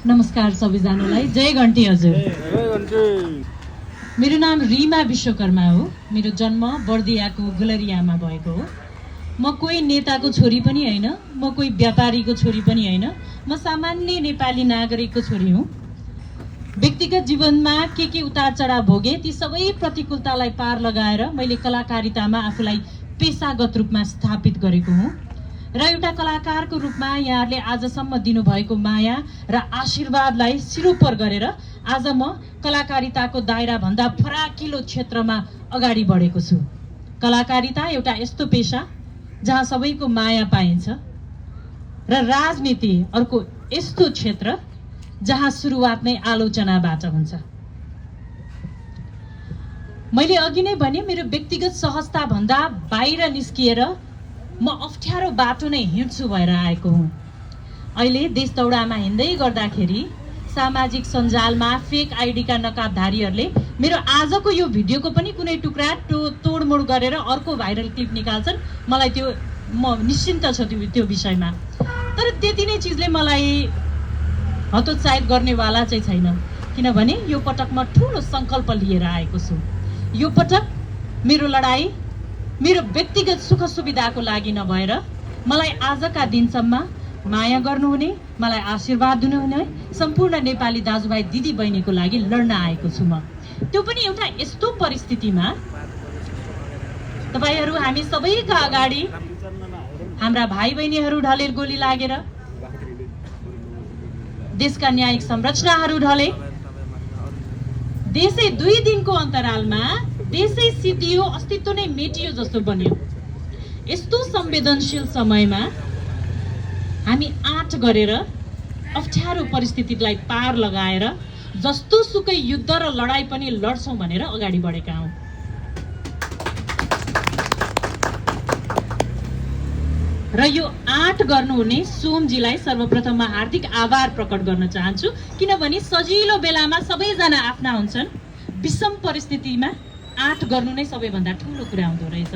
नमस्कार सबैजनालाई। जय घन्टी हजुर। मेरो नाम रिमा विश्वकर्मा हो। मेरो जन्म बर्दियाको गुलरियामा भएको हो। म कोही नेताको छोरी पनि होइन, म कोही व्यापारीको छोरी पनि होइन, म सामान्य नेपाली नागरिकको छोरी हुँ। व्यक्तिगत जीवनमा के उतार चढाव भोगे, ती सबै प्रतिकूलतालाई पार लगाएर मैले कलाकारितामा आफूलाई पेसागत रूपमा स्थापित गरेको हुँ र एउटा कलाकारको रूपमा यहाँहरूले आजसम्म दिनुभएको माया र आशीर्वादलाई सिरोपर गरेर आज म कलाकारिताको दायराभन्दा फराकिलो क्षेत्रमा अगाडि बढेको छु। कलाकारिता एउटा यस्तो पेशा जहाँ सबैको माया पाइन्छ र राजनीति अर्को यस्तो क्षेत्र जहाँ सुरुवात नै आलोचनाबाट हुन्छ। मैले अघि नै भने मेरो व्यक्तिगत सहजताभन्दा बाहिर निस्किएर म अप्ठ्यारो बाटो नै हिँड्छु भएर आएको हुँ। अहिले देश दौडामा हिँड्दै गर्दाखेरि सामाजिक सञ्जालमा फेक आइडीका नकाबधारीहरूले मेरो आजको यो भिडियोको पनि कुनै टुक्रा तोडमोड गरेर अर्को भाइरल क्लिप निकाल्छन्। मलाई म निश्चिन्त छु त्यो विषयमा। तर त्यति नै चिजले मलाई हतोत्साहित गर्नेवाला चाहिँ छैन, किनभने यो पटक म ठुलो सङ्कल्प लिएर आएको छु। यो पटक मेरो लडाई मेरो व्यक्तिगत सुख सुविधाको लागि नभएर मलाई आजका दिनसम्म माया गर्नुहुने, मलाई आशीर्वाद दिनुहुने सम्पूर्ण नेपाली दाजुभाइ दिदी बहिनीको लागि लड्न आएको छु म। त्यो पनि एउटा यस्तो परिस्थितिमा तपाईहरू हामी सबैका अगाडि हाम्रा भाइ बहिनीहरू ढलेर गोली लागेर देशका न्यायिक संरचनाहरू ढले, देशै 2 दिनको अन्तरालमा देशै सिद्धियो, अस्तित्व नै मेटियो जस्तो बन्यो। यस्तो संवेदनशील समयमा हामी आँट गरेर अप्ठ्यारो परिस्थितिलाई पार लगाएर जस्तो सुकै युद्ध र लडाई पनि लड्छौँ भनेर अगाडि बढेका हौँ। र यो आँट गर्नुहुने सोमजीलाई सर्वप्रथम म हार्दिक आभार प्रकट गर्न चाहन्छु, किनभने सजिलो बेलामा सबैजना आफ्ना हुन्छन्, विषम परिस्थितिमा आँट गर्नु नै सबैभन्दा ठुलो कुरा हुँदो रहेछ।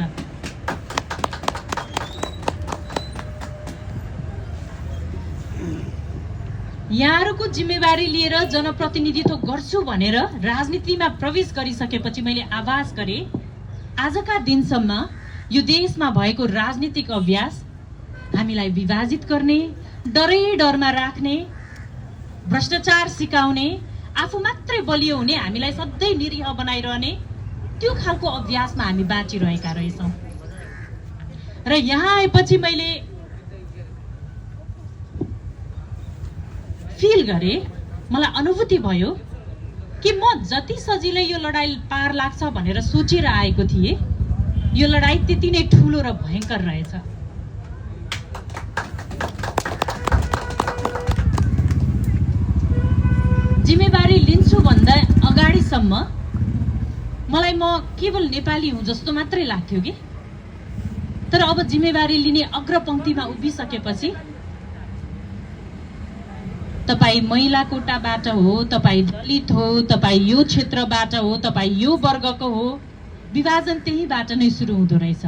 यहाँहरूको जिम्मेवारी लिएर जनप्रतिनिधित्व गर्छु भनेर राजनीतिमा प्रवेश गरिसकेपछि मैले आभास गरेँ, आजका दिनसम्म यो देशमा भएको राजनीतिक अभ्यास हामीलाई विभाजित गर्ने, डरै डरमा राख्ने, भ्रष्टाचार सिकाउने, आफू मात्रै बलियो हुने, हामीलाई सधैँ निरीह बनाइरहने त्यो खालको अभ्यासमा हामी बाँचिरहेका रहेछौँ। र यहाँ आएपछि मैले फिल गरेँ, मलाई अनुभूति भयो कि म जति सजिलै यो लडाई पार लाग्छ भनेर सोचेर आएको थिएँ, यो लडाई त्यति नै ठुलो र भयङ्कर रहेछ। जिम्मेवारी लिन्छु भन्दा अगाडिसम्म मलाई म केवल नेपाली हुँ जस्तो मात्रै लाग्थ्यो कि, तर अब जिम्मेवारी लिने अग्रपङ्क्तिमा उभिसकेपछि तपाईँ महिला कोटाबाट हो, तपाईँ दलित हो, तपाईँ यो क्षेत्रबाट हो, तपाईँ यो वर्गको हो, विभाजन त्यहीबाट नै सुरु हुँदो रहेछ।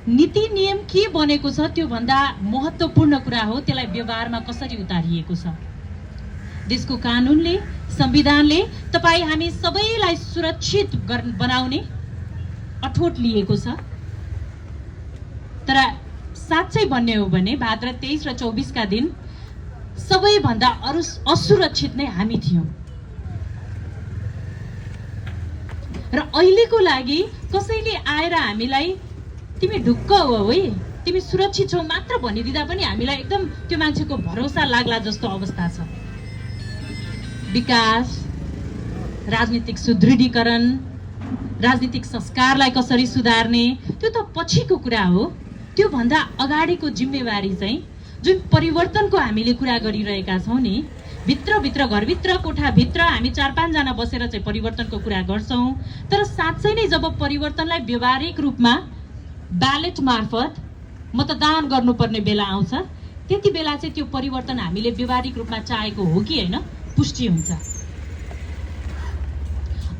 नीति नियम के बनेको छ त्यो भन्दा महत्त्वपूर्ण कुरा हो त्यसलाई व्यवहारमा कसरी उतारिएको छ। देशको कानुनले, संविधानले तपाईँ हामी सबैलाई सुरक्षित बनाउने अठोट लिएको छ। तर साँच्चै भन्ने हो भने भाद्र 23 र 24 का दिन सबैभन्दा असुरक्षित नै हामी थियौँ। र अहिलेको लागि कसैले आएर हामीलाई तिमी ढुक्क हो है, तिमी सुरक्षित छौ मात्र भनिदिँदा पनि हामीलाई एकदम त्यो मान्छेको भरोसा लाग्ला जस्तो अवस्था छ। विकास, राजनीतिक सुदृढीकरण, राजनीतिक संस्कारलाई कसरी सुधार्ने त्यो त पछिको कुरा हो। त्यो भन्दा अगाडिको जिम्मेवारी चाहिँ जुन परिवर्तनको हामीले कुरा गरिरहेका छौँ नि, भित्रभित्र घरभित्र कोठाभित्र हामी 4-5 जना बसेर चाहिँ परिवर्तनको कुरा गर्छौँ, तर साँच्चै नै जब परिवर्तनलाई व्यावहारिक रूपमा ब्यालेट मार्फत मतदान गर्नुपर्ने बेला आउँछ, त्यति बेला चाहिँ त्यो परिवर्तन हामीले व्यावहारिक रूपमा चाहेको हो कि होइन पुष्टि हुन्छ।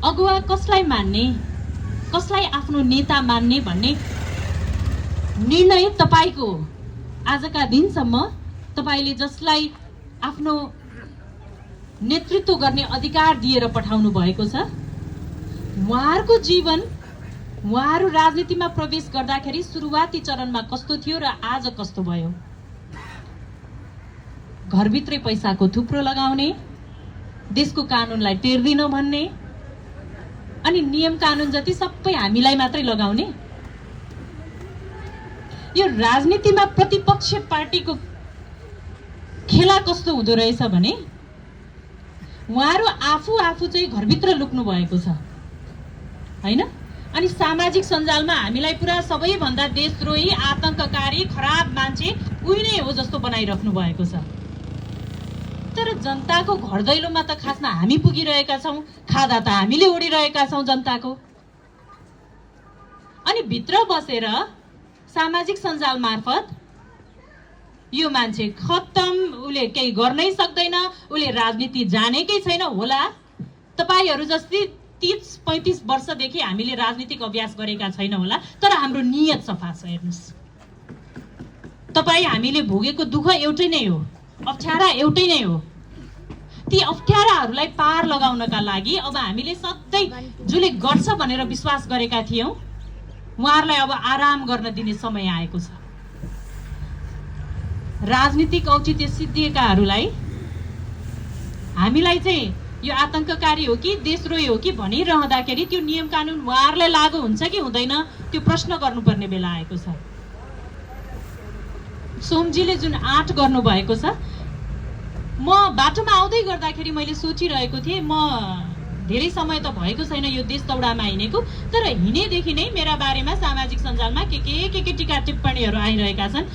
अगुवा कसलाई मान्ने, कसलाई आफ्नो नेता मान्ने भन्ने निर्णय तपाईको हो। आजका दिनसम्म तपाईले जसलाई आफ्नो नेतृत्व गर्ने अधिकार दिएर पठाउनु भएको छ। उहाँहरूको जीवन, उहाँहरू राजनीतिमा प्रवेश गर्दाखेरि सुरुवाती चरणमा कस्तो थियो र आज कस्तो भयो। घरभित्रै पैसाको थुप्रो लगाउने, देशको कानुनलाई टेर्दिन भन्ने, अनि नियम कानुन जति सबै हामीलाई मात्रै लगाउने। यो राजनीतिमा प्रतिपक्ष पार्टीको खेला कस्तो हुँदो रहेछ भने उहाँहरू आफू चाहिँ घरभित्र लुक्नु भएको छ हैन। अनि सामाजिक सञ्जालमा हामीलाई पुरा सबैभन्दा देशद्रोही, आतंककारी, खराब मान्छे उही नै हो जस्तो बनाइराख्नु भएको छ। तर जनताको घर दैलोमा त खासमा हामी पुगिरहेका छौँ, खादा त हामीले उडिरहेका छौँ जनताको। अनि भित्र बसेर सामाजिक सञ्जाल मार्फत यो मान्छे खत्तम, उसले केही गर्नै सक्दैन, उसले राजनीति जानेकै छैन होला। तपाईहरू जस्तै 30-35 वर्षदेखि हामीले राजनीतिक अभ्यास गरेका छैन होला, तर हाम्रो नियत सफा छ। हेर्नुस्, तपाईँ हामीले भोगेको दुःख एउटै नै हो, अप्ठ्यारा एउटै नै हो। ती अप्ठ्याराहरूलाई पार लगाउनका लागि अब हामीले सधैँ जसले गर्छ भनेर विश्वास गरेका थियौँ, उहाँहरूलाई अब आराम गर्न दिने समय आएको छ। राजनीतिक औचित्य सिद्धिएकाहरूलाई हामीलाई चाहिँ यो आतंककारी हो कि देशद्रोही हो कि भनिरहँदाखेरि त्यो नियम कानुन उहाँहरूलाई लागू हुन्छ कि हुँदैन त्यो प्रश्न गर्नुपर्ने बेला आएको छ। सोमजीले जुन आँट गर्नुभएको छ, म बाटोमा आउँदै गर्दाखेरि मैले सोचिरहेको थिएँ, म धेरै समय त भएको छैन यो देश दौडामा हिँडेको, तर हिँडेदेखि नै मेरा बारेमा सामाजिक सञ्जालमा के टिका टिप्पणीहरू आइरहेका छन्।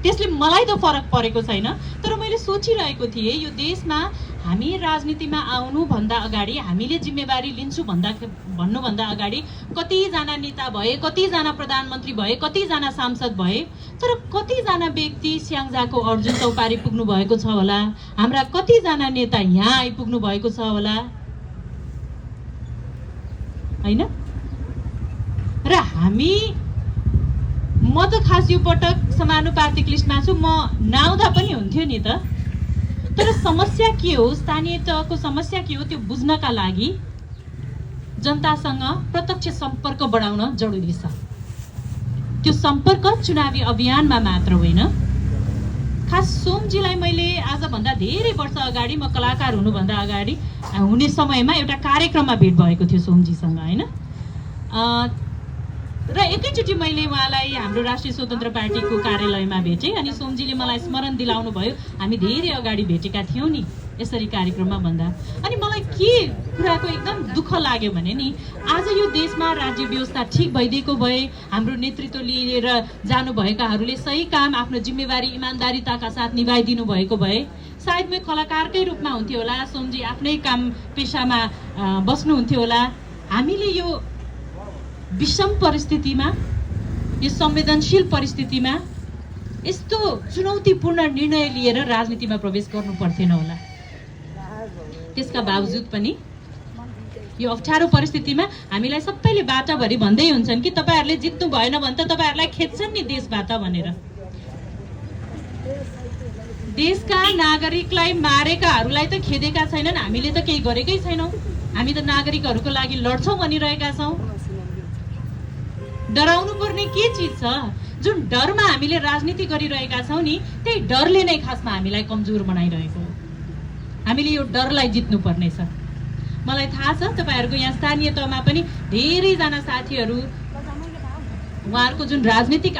त्यसले मलाई त फरक परेको छैन, तर मैले सोचिरहेको थिएँ यो देशमा हामी राजनीतिमा आउनुभन्दा अगाडि, हामीले जिम्मेवारी लिन्छु भन्नुभन्दा अगाडि कतिजना नेता भए, कतिजना प्रधानमन्त्री भए, कतिजना सांसद भए, तर कतिजना व्यक्ति स्याङ्जाको अर्जुन चौपारी पुग्नु भएको छ होला, हाम्रा कतिजना नेता यहाँ आइपुग्नु भएको छ होला हैन। र म त खास यो पटक समानुपातिक लिस्टमा छु, म नआउँदा पनि हुन्थ्यो नि त। तर समस्या के हो, स्थानीय तहको समस्या के हो त्यो बुझ्नका लागि जनतासँग प्रत्यक्ष सम्पर्क बढाउन जरुरी छ। त्यो सम्पर्क चुनावी अभियानमा मात्र होइन। खास सोमजीलाई मैले आजभन्दा धेरै वर्ष अगाडि, म कलाकार हुनुभन्दा अगाडि हुने समयमा एउटा कार्यक्रममा भेट भएको थियो सोमजीसँग हैन। र एकैचोटि मैले उहाँलाई हाम्रो राष्ट्रिय स्वतन्त्र पार्टीको कार्यालयमा भेटेँ। अनि सोमजीले मलाई स्मरण दिलाउनु भयो, हामी धेरै अगाडि भेटेका थियौँ नि यसरी कार्यक्रममा भन्दा। अनि मलाई के कुराको एकदम दुःख लाग्यो भने नि, आज यो देशमा राज्य व्यवस्था ठिक भइदिएको भए, हाम्रो नेतृत्व लिएर जानुभएकाहरूले सही काम आफ्नो जिम्मेवारी इमान्दारिताका साथ निभाइदिनु भएको भए सायद म कलाकारकै रूपमा हुन्थ्यो होला, सोमजी आफ्नै काम पेसामा बस्नुहुन्थ्यो होला। हामीले यो विषम परिस्थितिमा, यो संवेदनशील परिस्थितिमा यस्तो चुनौतीपूर्ण निर्णय लिएर राजनीतिमा प्रवेश गर्नु पर्थेन होला। त्यसका बावजुद पनि यो अप्ठ्यारो परिस्थितिमा हामीलाई सबैले बाटाभरि भन्दै हुन्छन् कि तपाईहरूले जित्नु भएन भने त तपाईहरूलाई खेद्छन् नि देशबाट भनेर। देशका नागरिकलाई मारेकाहरूलाई त खेदेका छैनन्, हामीले त केही गरेकै छैनौँ। हामी त नागरिकहरूको लागि लड्छौँ भनिरहेका छौँ। डराउनु पर्ने के चिज छ? जुन डरमा हामीले राजनीति गरिरहेका छौँ नि, त्यही डरले नै खासमा हामीलाई कमजोर बनाइरहेको हो। हामीले यो डरलाई जित्नु पर्नेछ। मलाई थाहा छ तपाईहरूको यहाँ स्थानीय तहमा पनि धेरैजना साथीहरू उहाँहरूको जुन राजनीतिक